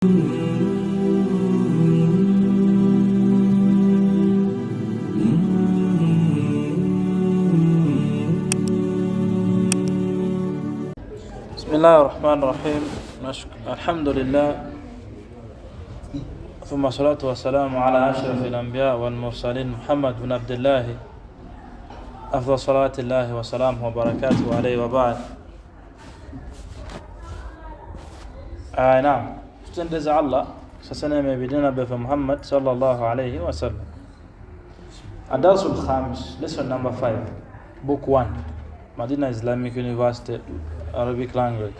بسم الله الرحمن الرحيم. الحمد لله، ثم الصلاة والسلام على أشرف الأنبياء والمرسلين محمد بن عبد الله، أفضل صلاة الله وسلامه وبركاته عليه، وبعد. نعم، tutendereza Allah sasaneme ebirina nabbi Muhammad sallallahu alayhi wasallam. Adarsu lkhamis, lesson number 5, book 1, Madina Islamic University, Arabic language,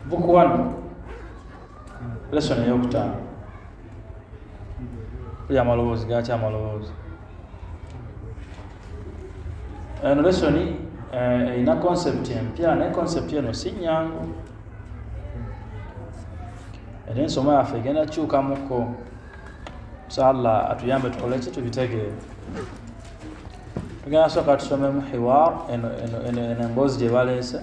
book 1, lesson eyokutaano. Kuli amaloboozi gaki? Amaloboozi. Eno lesoni erina concept empya, naye concept eno si nyangu, era ensoma yaffe egenda kukyukamuko. So Allah atuyambe tukole ki? Tubitegeere. Tugenda sooka tusomemu hiwar eno, emboozi gye baleese,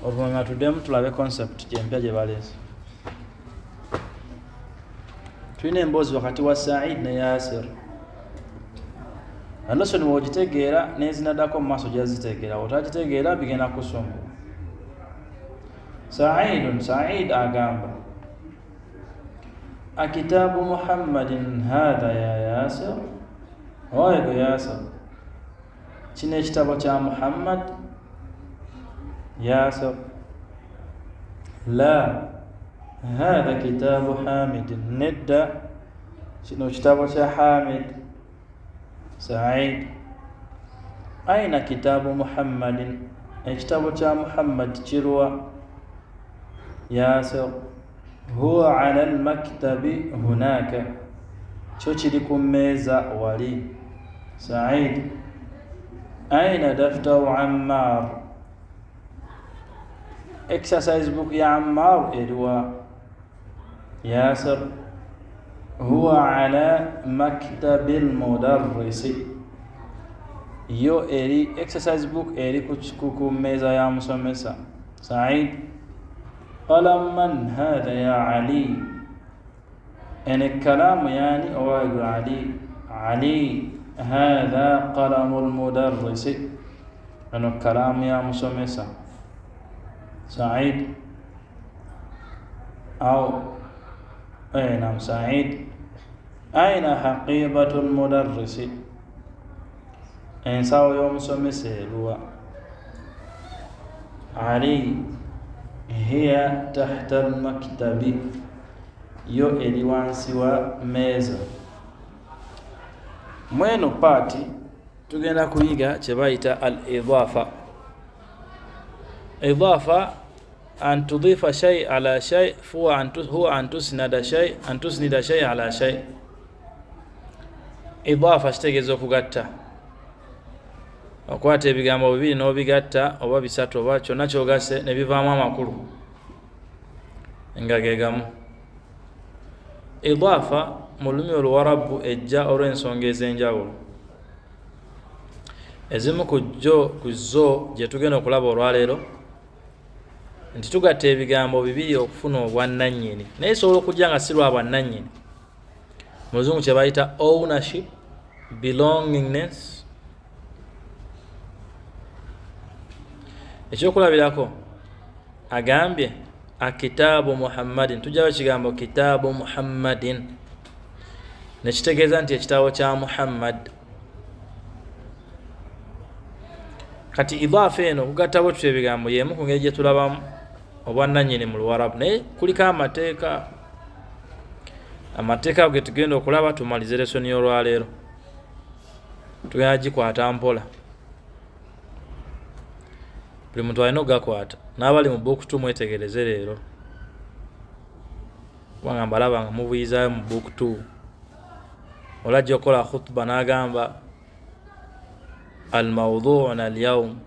oluvannyuma tuddemu tulabe concept gyempya gye baleese. Tulina emboozi wakati wa Said ne Yasir. Lesson wogitegeera nezinaddako mu maaso gyazitegeera, otagitegeera bigenda kusumbuwa. Saidun, Said agamba: "Akitabu Muhammadin hatha ya Yasir?" Owego Yasir, kino ekitabo kya Muhammad? Yasir: "La, hatha kitabu Hamidin." Nedda, kino kitabo kya Hamid. Said: "Aina kitabu Muhammadin?" Ekitabo kya Muhammad kirwa? Yasir: "Huwa ala almaktabi hunaka." Kyo kiri ku mmeeza wali. Said: "Aina daftaru Ammar?" Exercise book ya Ammar eriwa? Yasir: "Huwa ala maktabi lmudarrisi." Yo eri, exercise book eri ku mmeeza ya musomesa. Said: "Qalam man hatha ya Ali?" Eno ekkalaamu yani owaago Ali? Ali: "Hatha qalamu lmudarrisi." Eno kalaamu ya musomesa. Said au nam, Said: "Aina haqibatu lmudarrisi?" Ensawo y'omusomesa eruwa? Ali: "Hiya tahta almaktabi." Yo eri wansi wa meeza. Mweno paati tugenda kuyiga kye bayita al idafa. Idafa, an tudifa shay ala shay, huwa an tusnada shay, an tusnida shay ala shay. Idafa kitegeeza okugatta, okwata ebigambo bibiri n'obigatta oba bisatu oba kyonna kyogasse ne bivaamu amakulu nga gegamu. Idafa mu lulimi Oluwarabu ejja olw'ensonga ez'enjawulo. Ezimu ku jo ku zo gye tugenda okulaba olwaleero nti tugatta ebigambo bibiri okufuna obwannannyini, naye esobola okujja nga si lwa bwannannyini, mu Luzungu kye bayita ownership, belongingness. Ekyokulabirako, agambye akitaabu Muhammadin, tujjawo ekigambo kitaabu Muhammadin nekitegeeza nti ekitabo kya Muhammad. Kati idaafa eno, okugatta bwe tutyo ebigambo, yemu ku ngeri gye tulabamu obwannannyini mu Luwarabu, naye kuliko amateeka. Amateeka ago ge tugenda okulaba tumalize lesoni y'olwaleero. Tugenda gikwata mpola, buli muntu alina okugakwata, n'abali mu book 2 mwetegereze leero, kubanga mbalaba nga mubuyizaayo mu book 2. Olajja okukola khutuba n'agamba almawduuna alyaum,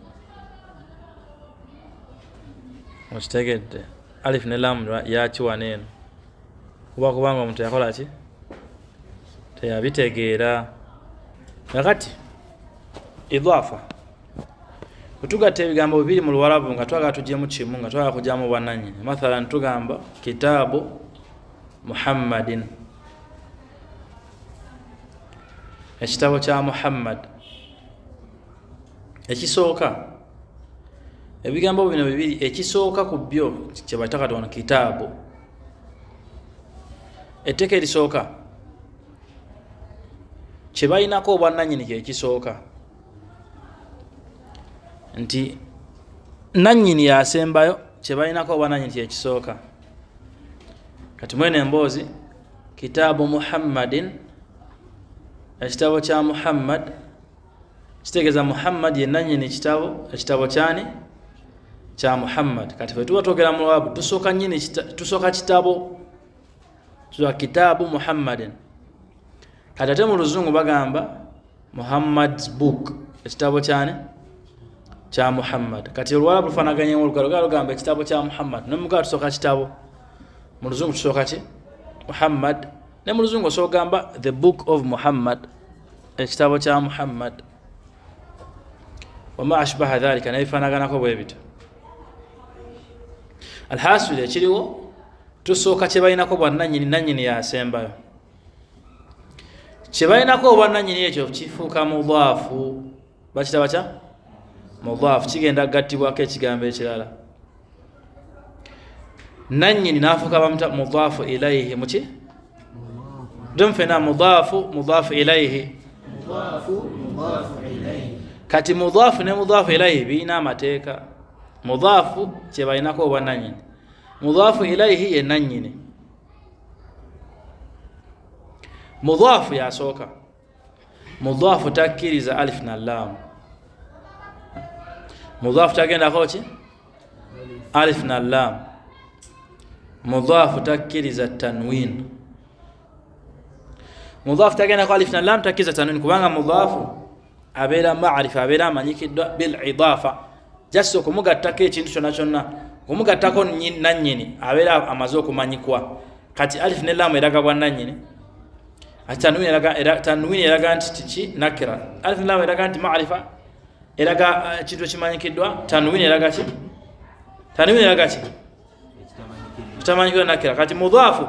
okitegedde? Alif ne lam yakiwana eno kuba kubanga omuntu yakola ki? Teyabitegeera. Kakati idafa. Bwe tugatta ebigambo bibiri mu Luwarabu nga twagala tugyemu kimu, nga twagala kugyamu bwannannyini, mathalan tugamba kitaabu Muhammadin, ekitabo kya Muhammad. Ekisooka, ebigambo bino bibiri, ekisooka ku byo kyebaita kati wano kitaabu. Etteeka erisooka, kyebalinako obwannannyini kyekisooka, nti nannyini yasembayo. Kyebalinako obwannannyini kyekisooka. Kati mwene emboozi, kitaabu Muhammadin, ekitabo kya Muhammad, kitegeeza Muhammad ye nannyini kitabo. Ekitabo kyani? Kya Muhammad. Kati fe tuba twogera mu Luwarabu, tusooka nyini, tusooka kitabo, tuba kitaabu Muhammadin. Kati ate mu Luzungu bagamba Muhammad's book, ekitabo kyani? Kya Muhammad. Kati Oluwarabu lufanaganyemu, olugalo lugamba ekitabo kya Muhammad, nomugaa tusooka kitabo, mu Luzungu tusooka ki? Muhammad. Ne mu Luzungu osobola ogamba the book of Muhammad, ekitabo kya Muhammad, wama ashbaha dhalika, nebifaanaganako bwe bityo. Alhasil, ekiriwo, tusooka kyebalinako bwannanyini, nanyini yasembayo. Kyebalinako obwannanyini ekyo kifuuka mudaafu. Bakitaba kya mudaafu, kigenda kugattibwako ekigambo ekirala, nanyini nafuuka bamuta mudaafu ilaihi. Muki dumfena mudaafu, mudaafu ilaihi. Kati mudaafu ne mudaafu ilaihi birina amateeka. Mudaafu kyebalinako obwannanyini, mudaafu ilaihi ye nanyini. Mudaafu yasooka. Mudaafu takkiriza alif na laamu. Mudaafu tagendako ki? Alif na laamu. Mudaafu takkiriza tanwin. Mudaafu tagendako alif na laamu, takkiriza tanwin, kubanga mudaafu abeera marifa, abeera amanyikiddwa bil idaafa. Just okumugattako ekintu kyonna kyonna, okumugattako nannyini, abeera amaze okumanyikwa. Kati alif ne laamu eraga bwannannyini. Tanwini eraga nti kiki? Nakira. Alif ne laamu eraga nti marifa, eraga ekintu ekimanyikiddwa. Tanwini eraga ki? Tanwini eraga ki? Kitamanyikiddwa, nakira. Kati mudaafu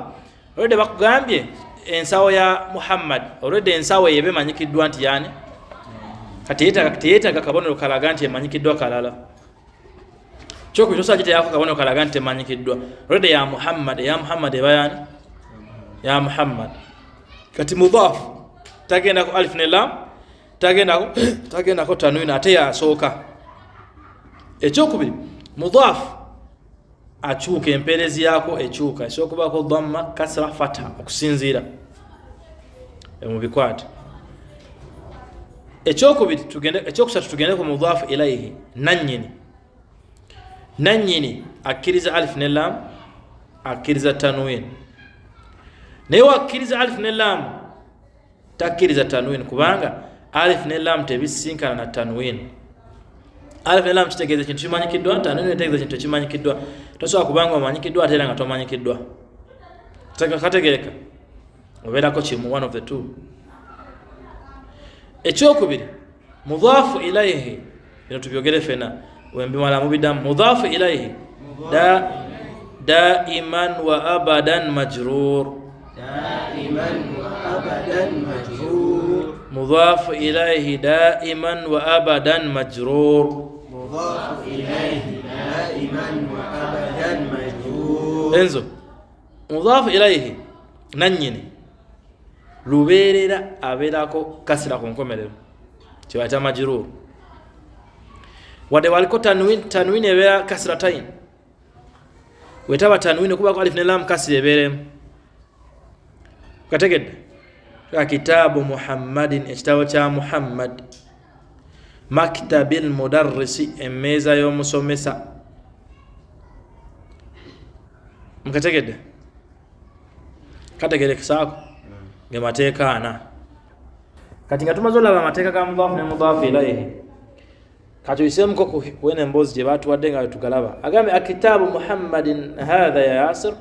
olwedde bakugambye ensawo ya Muhammad, olwedde ensawo eyo eba emanyikiddwa nti yani. Kati teyetaaga kabonero kalaga nti emanyikiddwa kalala. Kyokubiri, tosobola giteekako kabonero kalaga nti temanyikiddwa. Olwedde ya Muhammad, eya Muhammad eba yani ya Muhammad. Kati mudaafu tagendako alif ne lam, tagendako tanwini, ate yasooka. Ekyokubiri, mudaafu akyuka, empeerezi yaako ekyuka, esobola okubaako dhamma, kasra, fatha, okusinziira mu bikwate. Ekyokubiri, ekyokusatu, tugende ku mudaafu ilaihi, nannyini. Nannyini akkiriza alif ne lam, akkiriza tanwin. Naye wakkiriza alif ne lam, takkiriza tanwin, kubanga alif ne lam tebisinkana na tanwin. Alif ne lam kitegeeza ekintu kimanyikiddwa, tanwin etegeeza ekintu ekimanyikiddwa. Tosobola kubanga omanyikiddwa ate era nga tomanyikiddwa. Kategereka, obeerako kimu, one of the two. Ekyokubiri, mudaafu ilaihi. Bino tubyogere fena, wembimala mubiddamu. Mudaafu ilaihi daiman wa abadan majrur. دائما وأبدا مجرور. Mudaafu ilaihi daiman wa abadan majrur. مضاف إليه دائما وأبدا مجرور. Enzo mudaafu ilaihi, nannyini, lubeerera abeerako kasira ku nkomerero, kyebayita majrur. Wadde waliko tanwin, tanwin ebeera kasratain. Wetaba tanwin, okubako alif ne lam, kasira ebeeremu. Kategedde? Kitaabu Muhammadin, ekitabo kya Muhammad. Maktabi lmudarrisi, emmeeza y'omusomesa. Mukategedde? Kategerekesaako ge mateeka ana. Kati nga tumaze olaba amateeka ga mudaafu ne mudaafu ilaihi, kati oyiseemuko kwene emboozi gye batuwadde nga wetugalaba. Agambye akitaabu Muhammadin hatha ya Yasir,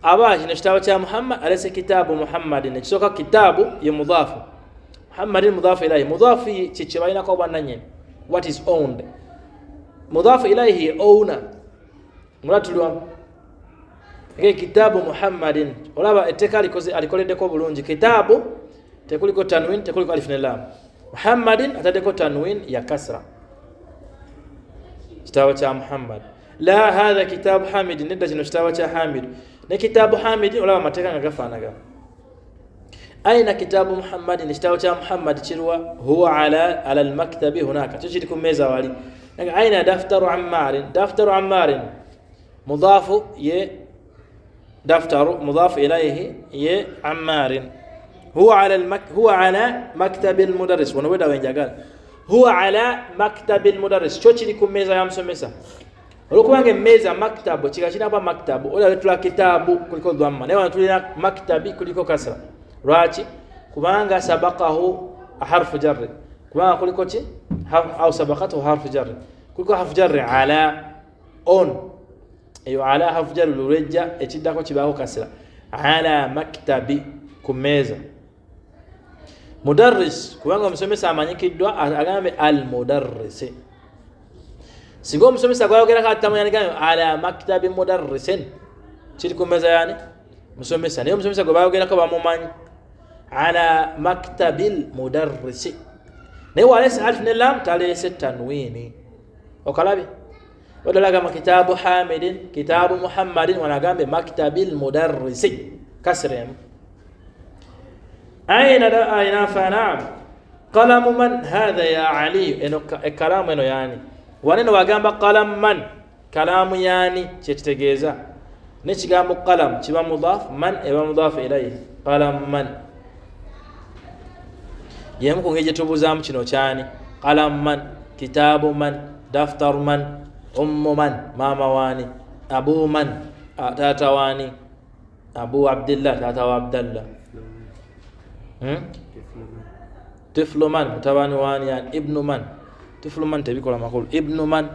aba kino kitabo kya Muhammad. Alese kitaabu Muhammadin. Ekisooka, kitaabu ye mudaafu, Muhammadin mudaafu ilaihi. Mudaafu kye balinako obwannannyini, what is owned. Mudhafu ilaihi ye owner. Mula tuli wamu. Kitaabu Muhammadin, olaba etteeka alikoleddeko bulungi. Kitaabu tekuliko tanwin, tekuliko alif ne lam. Muhammadin ataddeko tanwin ya kasra, kitabo kya Muhammad. La, hatha kitabu Hamidi, nedda kino kitabo kya Hamid. Ne kitabu Hamidi, olaba amateeka nga gafaanagana. Aina kitabu Muhammadin, ekitabo kya Muhammad kirwa? Huwa ala almaktabi hunaka, kyo kiri ku mmeeza wali. Aina daftaru Ammarin, daftaru Ammarin mudhafu ye daftaru, mudhafu ilaihi ye Ammarin. Huwa ala maktabi almudarris, wano weda wenjagala. Huwa ala maktabi almudarris, kyo kiri ku mmeeza ya musomesa. Olwokubanga emmeeza maktabu kika kirina maktabu, ola wetula kitaabu kuliko dhamma, naye wano tulina maktabi kuliko kasra. Lwaki? Kubanga sabakahu harfu jarri, kubanga kuliko ki au sabakatuhu harfu jarri, kuliko harfu jarri ala on, eyo ala harfu jarri lulwejja ekiddako kibaako kasra. Ala maktabi, ku mmeeza. Mudarris, kubanga omusomesa amanyikiddwa, agambe al mudarrisi. Singa omusomesa gwayogerako atamuyanigambye ala maktabi mudarrisin, kiri ku mmeeza yani musomesa, naye omusomesa gwe bayogerako bamumanyi. Ala maktabil mudarrisi, naye walese alif ne lam, talese tanwini. Okalabye odalagamba kitabu Hamidin, kitabu Muhammadin, wanagambe maktabil mudarrisi, kasrem. Aina aina fa naam. Qalamu man hadha ya Ali, eno kalamu eno yani waneno wagamba qalamu man, kalamu yani kyekitegeeza. N'ekigambo qalamu kiba mudhafu, man eba mudhafu ilayhi. Qalamu man yemu ku ngeri gye tubuuzaamu kino kyani. Qalamu man, kitaabu man, daftaru man, ummu man, maama waani, abu man, taata waani, Abu Abdillah, taata wa Abdallah. Tiflu man, mutabani waani yani. Ibnu man, tiflu man tebikola makulu. Ibnu man,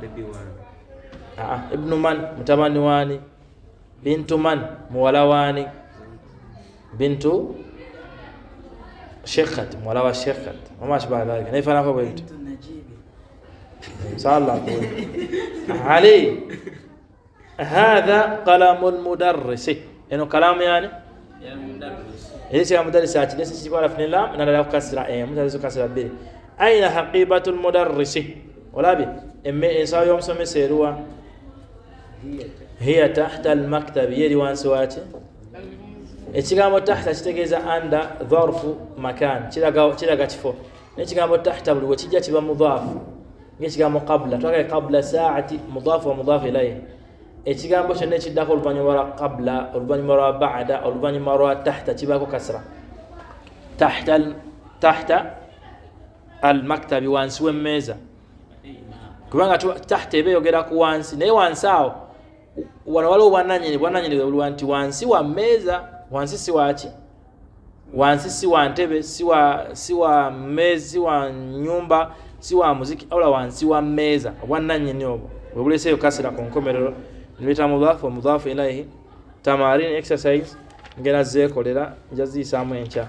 ibnu man mutabani waani. Bintu man, muwala waani. Bintu shekhat, muwala wa shekhat, wama ashbaha dhalika, nefaanako bwe bityo. Inshallah. Ali hadha qalamu almudarrisi, eno kalamu yani esi ya mudarrisi akirese kiriko alif ne lam, nalala kukasira emu, talese kukasira bbiri. Aina haqibatu almudarrisi, olabye ensawo y'omusomesa eruwa? Hiya tahta almaktabi, yeri wansi waki? Ekigambo tahta kitegeeza under dharfu makan, kiraga kifo. N'ekigambo tahta buli we kijja kiba mudhafu, ng'ekigambo qabla, twagala qabla saati mudhafu wa mudhafu ilayhi. Ekigambo kyonna ekiddako oluvannyuma lwa qabla, oluvannyuma lwa ba'da, oluvannyuma lwa tahta kibaako kasra. Tahta almaktabi, wansi w'emmeeza, kubanga tahta eba eyogera ku wansi, naye wansi awo wano waliwo bwannannyini, bwannannyini bwe buliwa nti wansi wa mmeeza, wansi si waki, wansi si wa ntebe, si wa mmeeza, si wa nyumba, si wa muziki, wabula wansi wa mmeeza. Obwannannyini obwo bwe buleseeyo kasira ku nkomerero, nibita mudhafu wa mudhafu ilaihi. Tamarin exercise ngenda zeekolera, nja ziyisaamu enkya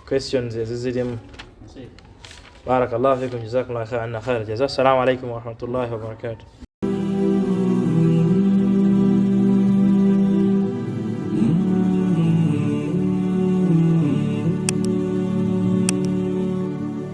questions ezizirimu. Barakallahu fikum, jazakumullahu khairan, khaira jaza. Assalamu alaikum warahmatullahi wabarakatuh.